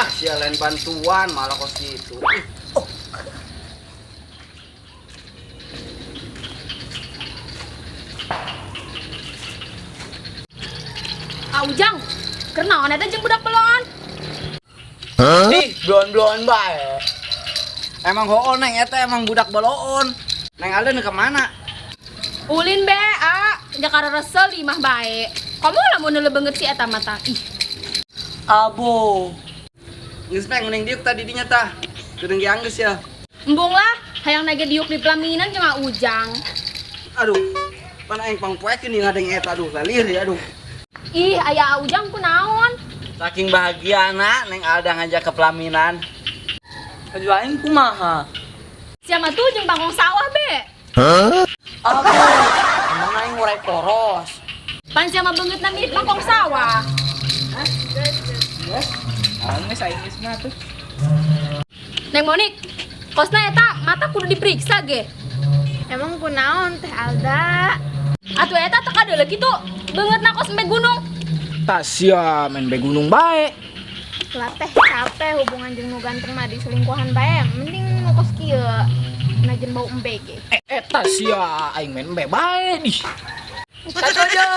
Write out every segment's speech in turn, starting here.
Sia lain bantuan malah kos gitu. Oh. Ah Ujang, kenaon eta jeung budak beloan? Ih, belon-belon bae. Emang hoo neng eta emang budak beloon. Neng Alda nu kemana? Ulin be, a, jakara resel di imah bae. Kamu lamun nu lebeungeut si eta mata. Ih, Abo. Geus neng mending diuk tadi dinya tah. Geuning ge anggeus ya. Embung lah, hayang nage diuk di pelaminan jeung Ujang. Aduh. Pan aing pangpoekeun ieu ngadeng eta aduh lalir ya aduh. Ih, aya Ujang kunaon? Saking bahagiana Neng Alda ngajak ke pelaminan. Aduh aing kumaha? Siapa tuh jeung bangkong sawah be? Abo, emang aing ngurai poros. Pan siapa beungeutna mirip bangkong sawah. Aing geus aing geus mah tuh. Neng Monik, kosna eta mata kudu diperiksa ge. Emang kunaon Teh Alda? Atuh eta teu kadeuleu kitu. Beungeutna kos embe gunung. Tak sia main be gunung bae. Lah teh capek hubungan jeung nu ganteng mah diselingkuhan bae. Mending nu kos kieu. Najan bau embe ge. Eta sia aing main be bae dih. Satuju.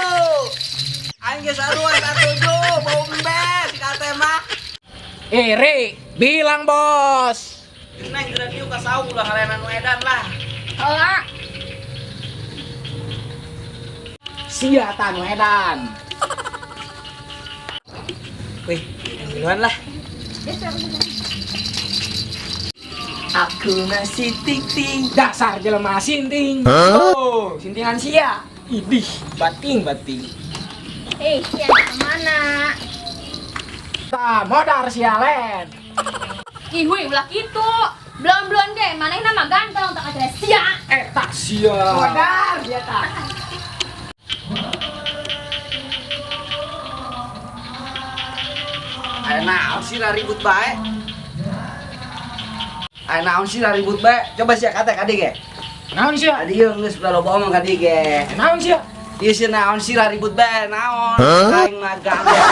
Aing geus sarua satuju bau embe si kate mah. Re, bilang bos. Neng geura diuk ka saung ulah kalenan nu edan lah. Heeh. Sia tanu edan. Wih, duluan lah. Aku masih ting-ting. Dasar jelema sinting. Oh, sintingan sia. Idih, bating-bating. Eh, sia kemana? Ta modar sialen. Ih, huy, ulah kitu. Belon-belon ge manehna mah ganteng tak ada sia. Eta sia. Modar sia tah. Aya naon sih ribut bae? Aya naon sih ribut bae? Coba sia kate ka ge. Naon sia? Adi ieu geus ulah loba omong ka ge. Naon sia? Ieu sih naon sih ribut bae naon? Aing mah ganteng.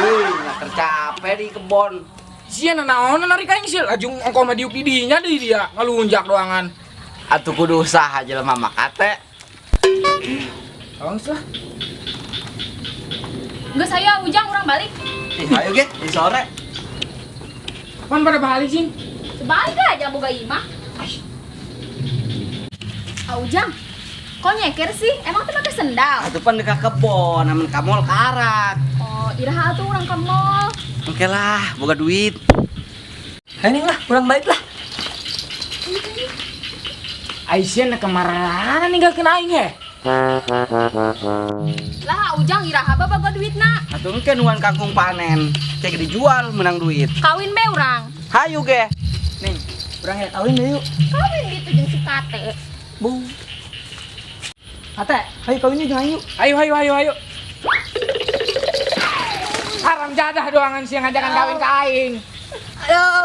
Wih, tercapek di kebon. Sia naon narik aing sia lajung ongko mah diuk di dinya di dia ngalunjak doangan. Atuh kudu usaha jelema mah kate. Tolong lah. Geus aya Ujang urang balik. Ih, ayo ge, di sore. Kapan pada balik sih? Sebalik aja boga imah. Ah Ujang, kok nyeker sih? Emang tuh pakai sendal? Atuh pan dekat kebon, amun ka mall karak. Oh, iraha tuh urang ke mall. Oke lah, boga duit. Ayo lah, pulang balik lah. Aisyah na kemarahan ninggalkeun aing he. Lah Ujang iraha boga duitna. Atuh engke nuan kangkung panen, cek dijual menang duit. Kawin be urang. Hayu ge. Ning, urang ya kawin deh yuk. Kawin gitu jeung si Kate. Bu. Kate, ayo kawin yuk jeung aing yuk. Ayo ayo ayo ayo. Haram jadah doangan sia ngajakan kawin ka aing. Ayo.